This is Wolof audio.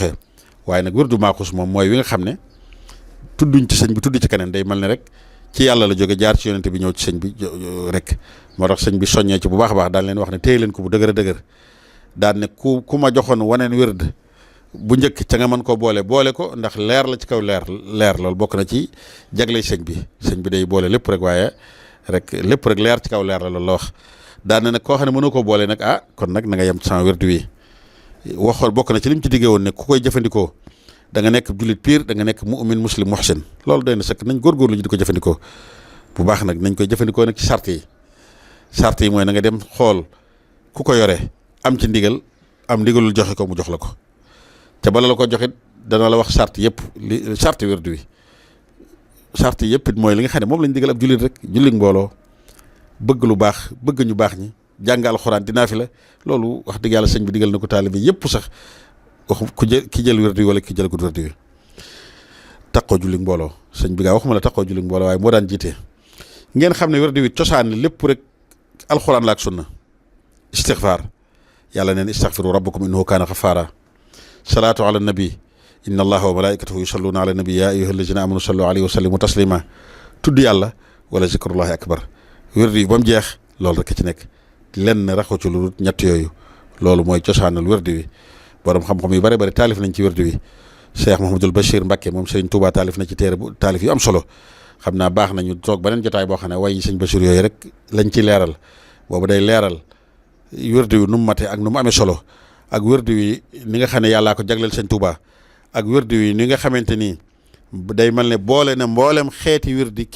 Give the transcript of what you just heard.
doxee waaye nag wirdu maaxuus moom mooy wi nga xam ne tudduñ ci sëñ bi tudd ci keneen day mel ne rek ci yàlla la jóge jaar ci yonente bi ñëw ci sëñ bi rek moo tax sëñ bi soññee ci bu baax a baax daan leen wax ne téye leen ko bu dëgër a dëgër daan ne ku ma joxoon waneen wird bu njëkk ca nga mën koo boole ko ndax leer la ci kaw leer loolu bokk na ci jagle sëñ bi day boole lépp rek waaye lépp rek leer ci kaw leer la loolu la wax daan na nag koo xam ne mënoo koo boole nag kon nag na nga yem ci sama wird wi waxoon bokk na ci lim ci diggee woon ne ku koy jëfandikoo da nga nekk jullit piir da nga nekk mu'min muslim muhsin loolu doy na sëkk nañ góorgóorlu ji di ko jëfandikoo bu baax nag nañ koy jëfandikoo nag ci sart yi mooy na nga dem xool ku ko yore am ci ndigal am ndigalul joxe ko mu jox la ko te bala la ko joxit dana la wax sart yëpp li sart wird wi sart yëpp it mooy li nga xam ne moom lañ digal ab jullit rek jullit mbooloo bëgg lu baax bëgg ñu baax ñi jàng alxuraan dinaa fi la loolu wax dëgg yàlla sëñ bi digal na ko taalibe yëpp sax wax ki jël wird wi wala ki jël ko wird wi taqoo jullit mbooloo sëñ bi gaa waxuma la taqoo jullit mbooloo waaye moo daan jiite ngeen xam ne wird wi cosaan lépp rek alxuraan la ak sunna istixfaar yàlla neen istaxfiru rabbakum innahu kaana xafaara salaatu ala nabi inna allaha wa malaikatahu yusalluna ala nabi ya ayyuha allazina amanu sallu alayhi wa sallimu taslima tudd yàlla wala zikrullahi akbar wird yi ba mu jeex loolu rek ci nekk lenn raxu ci lu ñett yooyu loolu mooy cosaanal wird wi borom xam-xam yu bare bari taalif nañ ci wird wi Cheikh Mouhamadul Bachir Mbacké moom Serigne Touba taalif na ci téere bu taalif yu am solo xam naa baax nañu toog beneen jotaay boo xam ne way sëñ Bachir yooyu rek lañ ci leeral boobu day leeral wird wi nu mu mate ak nu mu amee solo ak wird wi ni nga xam ne yàllaa ko jagleel sëñ Touba ak wird wi ni nga xamante ni day mel ne boole na mboolem xeeti wird